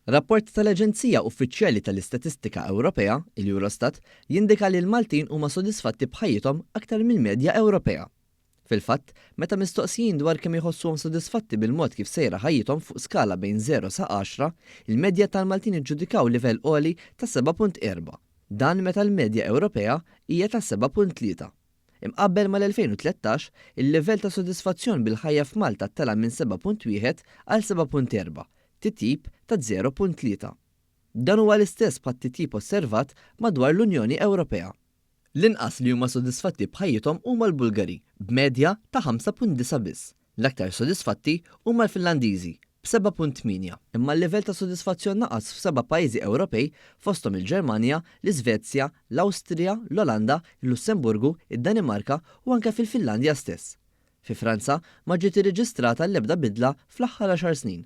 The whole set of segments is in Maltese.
Rapport tal-Aġenzija Uffiċjali tal-Istatistika Ewropea, il-Eurostat, jindika li l-Maltin huma sodisfatti b'ħajjithom aktar mill-medja Ewropea. Fil-fatt, meta mistoqsijin dwar kemm iħossuhom sodisfatti bil-mod kif sejra ħajjithom fuq skala bejn 0 sa 10, il-medja tal-Maltin iġġudikaw livell għoli ta' 7.4. Dan meta l-medja Ewropea hija ta' 7.3. Imqabbel mal-2013, il-livell ta' sodisfazzjon bil-ħajja f'Malta tela' minn 7.1 għal 7.4, titjib ta' 0.3. Dan huwa l-istess bħat-titjib osservat madwar l-Unjoni Ewropea. L-inqas li huma sodisfatti b'ħajjithom huma l-Bulgari, b'medja ta' 5.9 biss. L-aktar sodisfatti huma l-Finlandiżi, b'7.8. Imma l-livell ta' sodisfazzjon naqas f'seba' pajjiżi Ewropej fosthom il-Ġermanja, l-Iżvezja, l-Awstrija, l-Olanda, il-Lussemburgu, id-Danimarka u anke fil-Finlandja stess. Fi Franza ma ġiet irreġistrata l-ebda bidla fl-aħħar għaxar snin.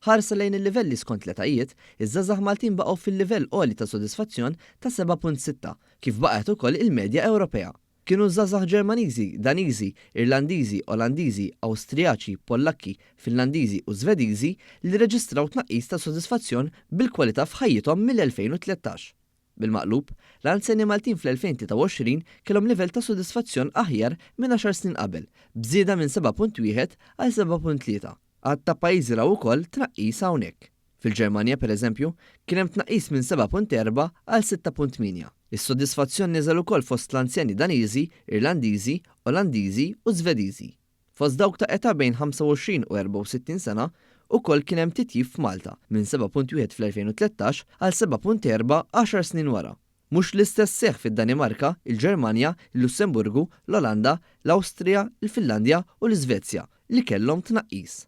Ħarsa lejn il-livelli skont l-etajiet, iż-żgħażagħ Maltin baqgħu fil-livell għoli ta' sodisfazzjon ta' 7.6, kif baqgħet ukoll il-medja Ewropea. Kienu żgħażagħ Ġermaniżi, Daniżi, Irlandiżi, Olandiżi, Awstrijaċi, Pollakki, Finlandiżi u Żvediżi li rreġistraw tnaqqis ta' sodisfazzjon bil-kwalità f'ħajjithom mill-2013. Bil-maqlub, l-anzjani Maltin fl-2023 kellhom livell ta' sodisfazzjon aħjar minn għaxar snin qabel, b'żieda minn 7.1 għal 7.3. Għadd ta' pajjiżi raw ukoll tnaqqis hawnhekk. Fil-Ġermanja, pereżempju, kien hemm tnaqqis minn 7.4 għal 6.8. Is-sodisfazzjon niżel ukoll fost l-anzjani Daniżi, Irlandiżi, Olandiżi u Żvediżi. Fost dawk ta' età bejn 25 u 64 sena, ukoll kien hemm titjib f'Malta, minn 7.1 fl-2013 għal 7.4 għaxar snin wara. Mhux l-istess seħħ fid-Danimarka, il-Ġermanja, il-Lussemburgu, l-Olanda, l-Awstrija, il-Finlandja u l-Iżvezja, li kellhom tnaqqis.